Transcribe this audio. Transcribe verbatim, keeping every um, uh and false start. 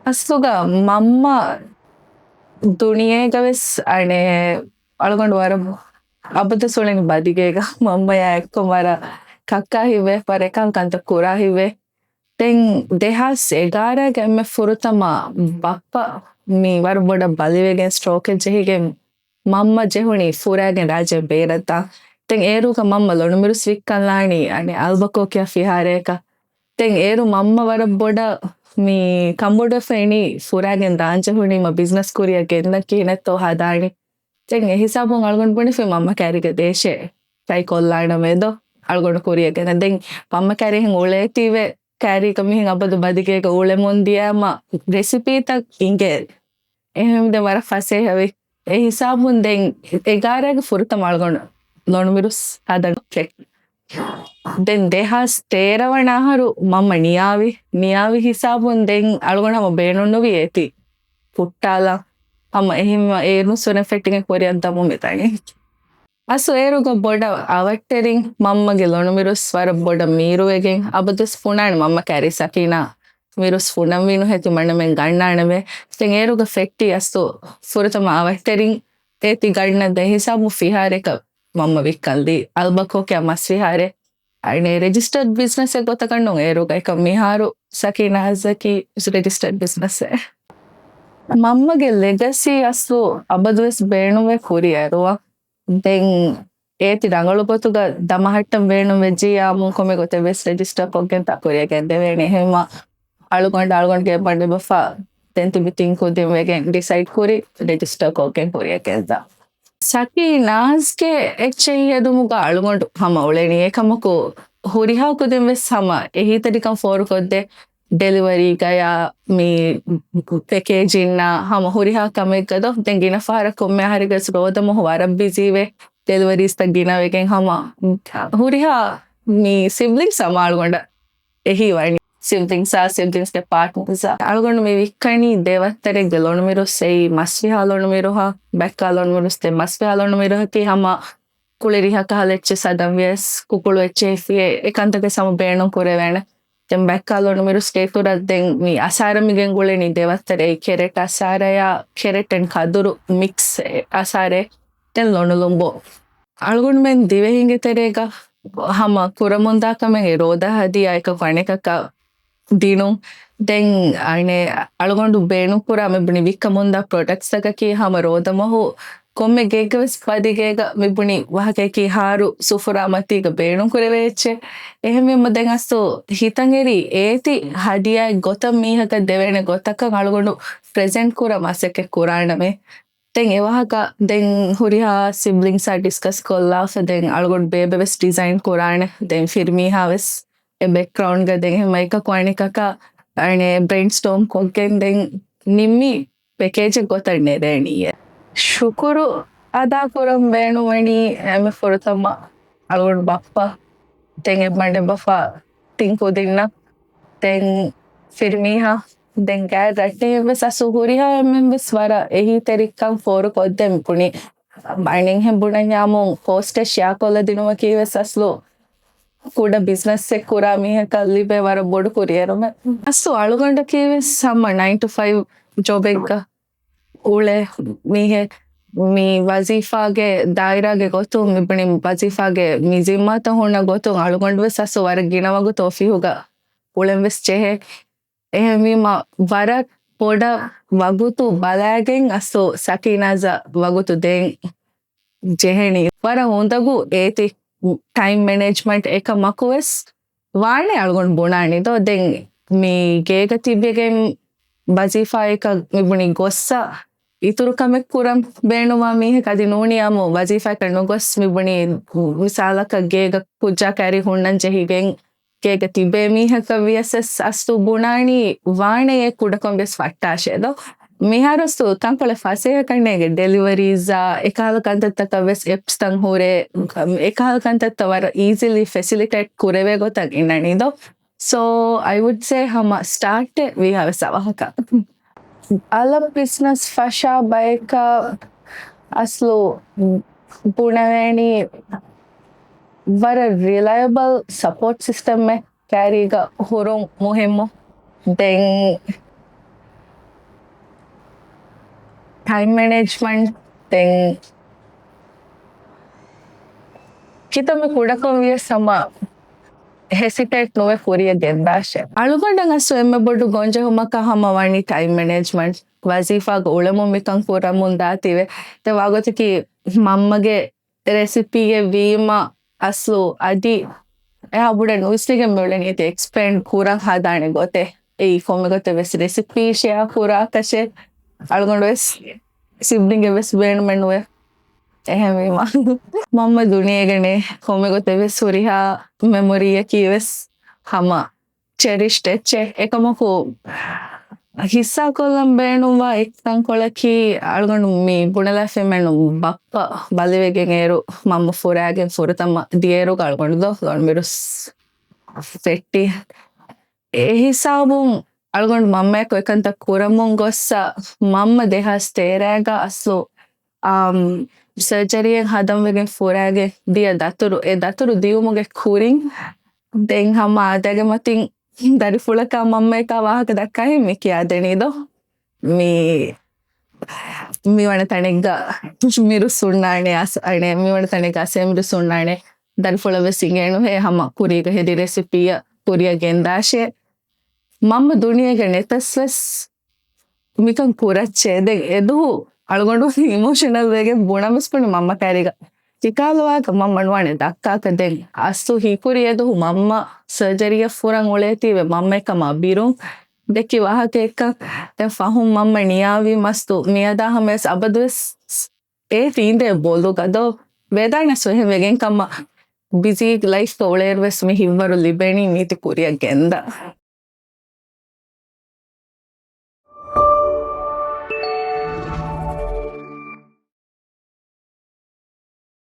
އަސްލުގަ މަންމަ ދުނިޔޭގަ ވެސް އަނެއް އަޅުގަނޑު ވަރަށް އަބަދު ސުޅެނި ބަދިގޭގަ މަންމަޔާ އެއްކޮށް ވަރަށް ކައްކާ ހިތްވޭ، ވަރަށް އެކަހަލަ ކަންތައް ކުރާ ހިތްވޭ. ދެން ދެހާސް އެގާރައިގެ އެންމެ ފުރަތަމަ ބައްޕަ މި ވަރަށް ބޮޑަށް ބަލިވެގެން ސްޓްރޯކެއް ޖެހިގެން މަންމަ ޖެހުނީ ފުރާގެން ރާއްޖެ ބޭރަށް ދާން. ދެން އޭރުގަ މަންމަ ލޮނުމިރުސް ވިއްކަން ލާނީ އަނެއް އަލްބަކޯ ކިޔާ ފިހާރައަކަށް. ދެން އޭރު މަންމަ ވަރަށް ބޮޑަށް މި ކަނބޮޑުވެފަ އިނީ ފުރާގެން ދާން ޖެހުނީމަ ބިޒްނަސް ކުރިއަށް ގެންނަ ކިހިނެއްތޯ ހަދާނީ. ދެން އެ ހިސާބުން އަޅުގަނޑު ބުނެފި މަންމަ ކައިރީގަ ދޭށޭ ޓްރައި ކޮށްލާނަމޭ ދޯ އަޅުގަނޑު ކުރިއަށް ގެންނަ. ދެން މަންމަ ކައިރީ އެހެން އުޅޭތީވެ ކައިރީގަ މިހެން އަބަދު ބަދިގޭގަ އުޅެމުން ދިޔައިމަ ރެސިޕީތައް އިނގޭ. އެހެން ދެން ވަރަށް ފަސޭހަވި. އެ ހިސާބުން ދެން އެގާރައިގެ ފުރަތަމަ އަޅުގަނޑު ލޮނުމިރުސް ހަދަން ފެ-، ދެން ދެހާސް ތޭރަ ވަނަ އަހަރު މަންމަ ނިޔާވި. ނިޔާވި ހިސާބުން ދެން އަޅުގަނޑު ހަމަ ބޭނުންނުވި އޭތި ފުއްޓާލަން. ހަމަ އެހެންވެ އޭރުން ސުނެ ފެއްޓިގެން ކުރިއަށް ދަމުން މި ތަނެއް. އަސް އޭރުގަ ބޮޑަށް އަވަށްޓެރިން މަންމަގެ ލޮނުމިރުސް ވަރަށް ބޮޑަށް މީރުވެގެން އަބަދުވެސް ފުނާނެ މަންމަ ކައިރީ ސަކީނާ މިރުސް ފުނަންވީނު ހެތި މަނަމެން ގަންނާނެމެ. ދެން އޭރުގަ ފެއްޓި އަސްލު ފުރަތަމަ އަވަށްޓެރިން އޭތި ގަންނަ ދެ ހިސާބު ފިހާރައަކަށް މަންމަ ވިއްކަން ދީ އަލްބަކޯކެއާ މަސް ފިހާރެއް. އަނެއް ރެޖިސްޓަރޑް ބިޒްނަސެއް ގޮތަކަށް ނޫން އޭރުގަ އެކަން މިހާރު ސަކީނާ އަޒަކީ ރެޖިސްޓަރޑް ބިޒްނަސެއް. މަންމަގެ ލެގަސީ އަސްލު އަބަދުވެސް ބޭނުންވެ ކުރިއަރުވަ. ދެން އޭތި ރަނގަޅު ގޮތުގަ ދަމަހައްޓަން ބޭނުން ވެއްޖިއްޔާ މުން ކޮންމެ ގޮތެއް ވެސް ރެޖިސްޓަރ ކޮށްގެން ތަ ކުރިއަށް ގެންދެވޭނެ. އެހެންވާ އަޅުގަނޑު އަޅުގަނޑުގެ ބަނޑެއް ބަފާ ދެން ތިބި ތިން ކުދިން ވެގެން ޑިސައިޑް ކުރި ރެޖިސްޓަރ ކޮށްގެން ކުރިއަށް ގެންދާ. ސަކީ ނާޒްގެ އެއްޗެހި ހެދުމުގަ އަޅުގަނޑު ހަމަ އުޅެނީ. އެކަމަކު ހުރިހާ ކުދިން ވެސް ހަމަ އެހީތެރިކަން ފޯރުކޮށްދޭ. ޑެލިވަރީގަޔާ މި ޕެކޭޖިންނާ ހަމަ ހުރިހާ ކަމެއްގަ ދޯ. ދެން ގިނަ ފަހަރަކު ކޮންމެ އަހަރެއްގަސް ރޯދަމަހު ވަރަށް ބިޒީވޭ. ޑެލިވަރީސްތައް ގިނަވެގެން ހަމަ ހުރިހާ މި ސިބްލިންގްސް ހަމަ އަޅުގަނޑަށް އެހީ ވަނީ. ސިބްލިންގްސްއާ ސިބްލިންގްސްގެ ޕާޓްނަރސްއާ އަޅުގަނޑު މި ވިއްކަނީ ދެ ވައްތަރެއްގެ ލޮނުމިރުސް އެއީ މަސްފިހާ ލޮނުމިރުހާ، ބައްކާ ލޮނުމިރުސް ދެ މަސްފިހާ ލޮނުމިރުހަކީ ހަމަ ކުޅިރިހަކަހަލަ އެއްޗެއް ސަދަން ވިޔަސް ކުކުޅު އެއްޗެހި ފިޔެ އެ ކަންތަކެއް ސަމަ ބޭނުން ކުރެވޭނެ. ދެން ބައްކާ ލޮނުމިރުސް ގެ އިތުރަށް ދެން މި އަސާރަ މި ގެންގުޅެނީ ދެ ވައްތަރެއް ކެރެޓް އަސާރަޔާ ކެރެޓް އެންޑް ކަދުރު މިކްސް އަސާރެ. ދެން ލޮނުލުނބު. އަޅުގަނޑުމެން ދިވެހިންގެ ތެރޭގަ ހަމަ ކުރަމުންދާ ކަމެއް ރޯދަ ހަދިޔާ އެކަކު އަނެކަކަށް ދިނުން. ދެން އަނެއް އަޅުގަނޑު ބޭނުންކުރާ މި ބުނި ވިއްކަމުންދާ ޕްރޮޑަކްޓްސްތަކަކީ ހަމަ ރޯދަމަހު ކޮންމެ ގެއްގެ ވެސް ފަދިގޭގަ މި ބުނި ވާހަކައަކީ ހާރު ސުފުރާ މަތީގަ ބޭނުންކުރެވޭ އެއްޗެއް. އެހެންވީމަ ދެން އަސްލު ހިތަށް އެރި އޭތި ހަދިޔާއެއް ގޮތަށް މީހަކަށް ދެވޭނެ ގޮތަކަށް އަޅުގަނޑު ޕްރެޒެންޓް ކުރަން މަސައްކަތް ކުރާނަމޭ. ދެން އެވާހަކަ ދެން ހުރިހާ ސިބްލިންގްސާ ޑިސްކަސް ކޮށްލާފަ ދެން އަޅުގަނޑު ބޭބެ ވެސް ޑިޒައިން ކުރާނެ. ދެން ފިރިމީހާ ވެސް އެ ބެކްގްރައުންޑްގަ ދެން އެހެން އެކަކު އަނެކަކަށް އަނެއް ބްރެއިންސްޓޯމް ކޮށްގެން ދެން ނިންމި ޕެކޭޖެއް ގޮތަށް ނެރޭނީއޭ. ޝުކުރު އަދާ ކުރަން ބޭނުންވަނީ އެންމެ ފުރަތަމަ އަޅުގަނޑު ބައްޕަ، ދެން އެ ބަނޑެއް ބަފާ ތިން ކުދިންނަށް، ދެން ފިރިމީހާ، ދެން ގާތް ރައްޓެހިން ވެސް އަސްލު ހުރިހާ އެންމެން ވެސް ވަރަށް އެހީތެރިކަން ފޯރުކޮށްދޭ މި ބުނި. އަނެއްހެން ބުނަންޏާމު ޕޯސްޓެއް ޝެއާ ކޮށްލަދިނުމަކީ ވެސް އަސްލު ކުޑަ ބިޒްނަސްއެއް ކުރާ މީހަކަށް ލިބޭ ވަރަށް ބޮޑު ކުރިއެރުމެއް. އަސްލު އަޅުގަނޑަކީ ވެސް ހަމަ ނައިން ޓު ފައިވް ޖޮބެއްގަ އުޅޭ މީހެއް. މި ވަޒީފާގެ ދާއިރާގެ ގޮތުން މި ބުނި ވަޒީފާގެ މި ޒިންމާތައް ހުންނަ ގޮތުން އަޅުގަނޑު ވެސް އަސްލު ވަރަށް ގިނަ ވަގުތު އޮފީހުގަ އުޅެން ވެސް ޖެހޭ. އެހެންވީމަ ވަރަށް ބޮޑަށް ވަގުތު ބަލާގެން އަސްލު ސަކީނާއަށް ވަގުތު ދޭން ޖެހެނީ. ވަރަށް އުނދަގޫ އޭތި ޓައިމް މެނޭޖްމަންޓް އެކަމަކު ވެސް ވާނެ އަޅުގަނޑު ބުނާނީ ދޯ. ދެން މި ގޭގަ ތިބިގެން ވަޒީފާއަކަށް މި ބުނި ގޮއްސަ އިތުރު ކަމެއް ކުރަން ބޭނުންވާ މީހަކަށް އަދި ނޫނީ އާއްމު ވަޒީފާއަކަށް ނުގޮސް މި ބުނި މިސާލަކަށް ގޭގަ ކުއްޖާ ކައިރި ހުންނަން ޖެހިގެން ގޭގަ ތިބޭ މީހަކަށް ވިޔަސް އަސްލު ބުނާނީ ވާނެޔޭ ކުޑަކޮށް ވެސް ފައްޓާށޭ ދޯ. މިހާރު އަސްލު ތަންކޮޅެއް ފަސޭހަކަންނޭގެ ޑެލިވަރީޒާ އެކަހަލަ ކަންތައްތަކަށް ވެސް އެޕްސްތައް ހުރޭ، އެކަހަލަ ކަންތައްތައް ވަރަށް އީޒިލީ ފެސިލިޓޭޓް ކުރެވޭ ގޮތަށް އިންނަނީ ދޯ. So, I would say ހަމަ ސްޓާޓެއް ވީހާވެސް އަވަހަކަށް. އަލަށް ބިޒްނަސް ފަށާ ބަޔަކަށް އަސްލު ބުނެވޭނީ ވަރަށް ރިލަޔަބަލް ސަޕޯޓް ސިސްޓަމެއް ކައިރީގަ ހުރުން މުހިއްމު. ދެން ޓައިމް މެނޭޖްމަންޓް ދެން ކިތަންމެ ކުޑަކޮށް ވިޔަސް ހަމަ ހެސިޓޭޓް ނުވެ ކުރިއަށް ގެންދާށޭ. އަޅުގަނޑަށް އަސްލު އެންމެ ބޮޑު ގޮންޖެހުމަކަށް ހަމަ ވަނީ ޓައިމް މެނޭޖްމަންޓް. ވަޒީފާގަ އުޅެމުން މިކަން ކުރަމުން ދާތީވެ. ދެން ވާގޮތަކީ މަންމަގެ ރެސިޕީއެއް ވީމަ އަސްލު އަދި އެހާ ބޮޑަށް ނުވިސްނިގެން މިއުޅެނީ އެތި އެކްސްޕޭންޑް ކުރަން ހަދާނެ ގޮތެއް. އެއީ ކޮންމެ ގޮތެއް ވެސް ރެސިޕީ ޝެއާ ކުރާކަށެއް އަޅުގަނޑު ވެސް ސިބްލިންގެއް ވެސް ބޭނުމެއް ނުވޭ. އެހެންވީމަ މަންމަ ދުނިޔޭގަނޭ ކޮންމެ ގޮތެއް ވެސް ހުރިހާ މެމޮރީއަކީ ވެސް ހަމަ ޗެރިޝްޑް އެއްޗެއް. އެކަމަކު ހިއްސާކޮށްލަން ބޭނުންވާ އެއް ތަންކޮޅަކީ އަޅުގަނޑު މި ބުނެލާފައިމެންނު ބައްޕަ ބަލިވެގެން އޭރު މަންމަ ފުރާގެން ފުރަތަމަ ދިޔައިރުގަ އަޅުގަނޑު ދޯ ލޯންމިރުސް ފެއްޓި. އެ ހިސާބުން އަޅުގަނޑު މަންމައަކު އެކަންތައް ކުރަމުން ގޮއްސަ މަންމަ ދެހާސް ތޭރައިގަ އަސްލު އާ، ސަރޖަރީއެއް ހަދަން ވެގެން ފުރާގެ ދިޔަ ދަތުރު، އެ ދަތުރު ދިޔުމުގެ ކުރިން ދެން ހަމަ އާދައިގެ މަތިން ދަރިފުޅަކާ މަންމަޔަކާ ވާހަކަ ދައްކާހެން މި ކިޔާދެނީ ދޯ. މި، މިވަނަ ތަނެއްގަ މިރުސް ހުންނާނެ، އަސް، އަނެ، މިވަނަ ތަނެއްގަ އަސޭ މިރުސް ހުންނާނެ. ދަރިފުޅަށް ވެސް އިނގޭނުހޭ ހަމަ ކުރީގަ ހެދި ރެސިޕީއަށް ކުރިއަށް ގެންދާށޭ. މަންމަ ދުނިޔޭގަ ނެތަސް ވެސް މިކަން ކުރައްޗޭ. ދެން އެދުހު އަޅުގަނޑު އިމޯޝަނަލް ވެގެން ބުނަމިސް ބުނި މަންމަ ކައިރީގަ ކިކާލުވާކަށް މަންމަ ނުވާނެ ދައްކާކަށް. ދެން އަސްލު ހީކުރި އެދުހު މަންމަ ސަރޖަރީއަށް ފުރަން އުޅޭތީވެ މަންމަ އެކަމާ ބިރުން ދެއްކި ވާހަކައެއްކަން. ދެން ފަހުން މަންމަ ނިޔާވީ މަސްތު މިއަދާ ހަމަޔަސް އަބަދުވެސް އޭ ތީނދެ ބޮލުގަ ދޯ ވެދާނެސް އެހެން ވެގެން ކަމަށް ބިޒީ ލައިފްގަ އުޅޭއިރު ވެސް މި ހިތްވަރު ލިބޭނީ މީތި ކުރިއަށް ގެންދާ.